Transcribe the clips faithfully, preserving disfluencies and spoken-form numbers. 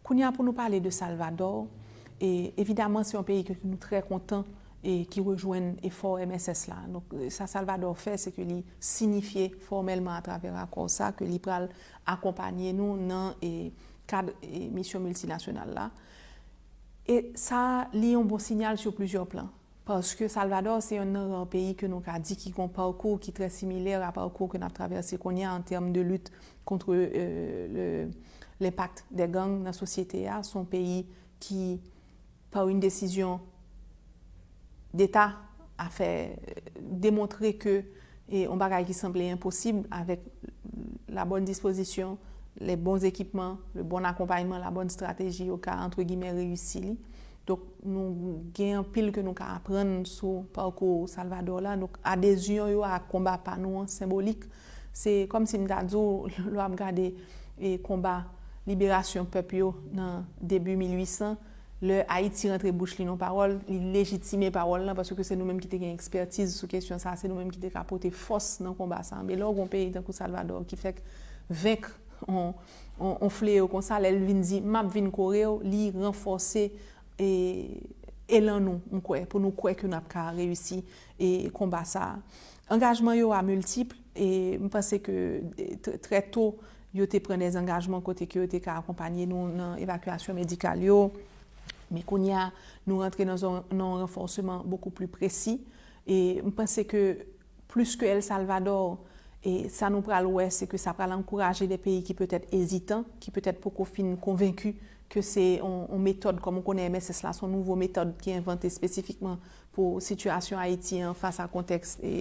Kounye a, pou nou pale de Salvador, e evidaman se yon peyi ke nou trè kontan e ki rejwenn efò M S S la. Donk, sa Salvador fè, se ke li sinifye fòmèlman atravè akò sa ke li pral akonpanye nou nan e kad e misyon miltinasyonal la. E sa, li yon bon sinyal sou plizyè plan. Paske Salvador se yonn nan ra peyi ke nou ka di ki gon pakou ki trè similè a pakou ke n ap travèse kounye a an tèm de lit kont e, le, lenpak dè gang nan sosyete a. Se yon peyi ki, pa yon desizyon deta, a fè demontre ke e yon bagay ki sanble enposib, avèk la bonne disposition, les bons équipements, le bon accompagnement, la bonne stratégie, yo ka, entre guillemets, reyisi li. Donk, nou gen anpil ke nou ka aprann sou pakou Salvador la. Donk, adezyon yo a konba pa nou an senbolik. Se kòmsi m ta di w, lè w ap gade e konba liberasyon pèp yo nan debi mil uit san, lè Ayiti rantre bouch li nan pawòl, li lejitime pawòl lan, paske se nou menm ki te gen ekspètiz sou kesyon sa, se nou menm ki te ka pote fòs nan konba sa. Men lè w gen yon peyi tankou Salvador ki fèk venk on, on, on fleyo konsa, lè l vin di, "M ap vin kore w," li ranfòse e, elan nou, m kwè, pou nou kwè ke n ap ka reyisi e konba sa. Angajman yo a miltip, e m panse ke e, tr-, trè to, yo te pran de angajman kote ke yo te ka akonpanye nou nan evakyasyon medikal yo. Men kounye a, nou rantre nan zòn, nan yon ranfòsman bokou pli presi. E m panse ke plis ke El Salvador, e sa nou pral wè, se ke sa pral ankouraje de peyi ki petèt ezitan, ki petèt poko fin konvenki ke se yon, yon metòd, kòm ou konnen M S S la, se yon nouvo metòd ki envante espesifikman pou sitiyasyon Ayiti an fas a kontèks e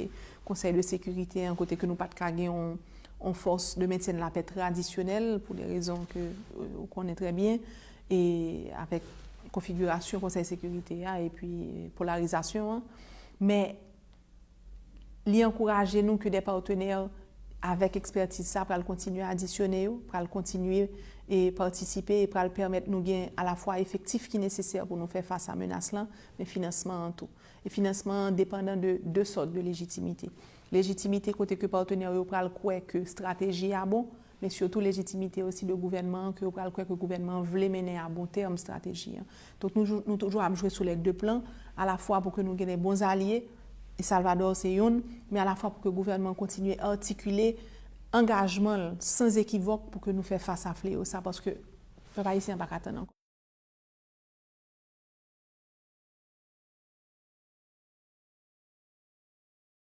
Konsèy de Sekirite an, kote ke nou pa t ka gen yon, yon fòs de mentyen lapè tradisyonèl, pou de rezon ke e, ou konnen trè byen, e avèk konfigirasyon Konsèy Sekirite a, epi polarizasyon an. Men, li ankouraje nou ke de patenè avèk ekspètiz sa pral kontinye adisyone yo, pral kontinye e patisipe, e pral pèmèt nou gen alafwa efektif ki nesesè pou nou fè fas a menas lan, men finansman an tou. E finansman an depandan de de sòt de lejitimite. Lejitimite kote ke patenè yo pral kwè ke estrateji a bon, men sitou lejitimite osi de gouvènman an, ke yo pral kwè ke gouvènman an vle mennen a bon tèm estrateji an. Donk, nou, nou toujou ap jwe sou lè de plan, alafwa pou ke nou gen de bon zalye, e Salvador se yonn, men alafwa pou ke gouvènman an kontinye atikile angajman l san ekivòk pou ke nou fè fas a fleyo sa, paske pèp ayisyen an pa ka tann ankò.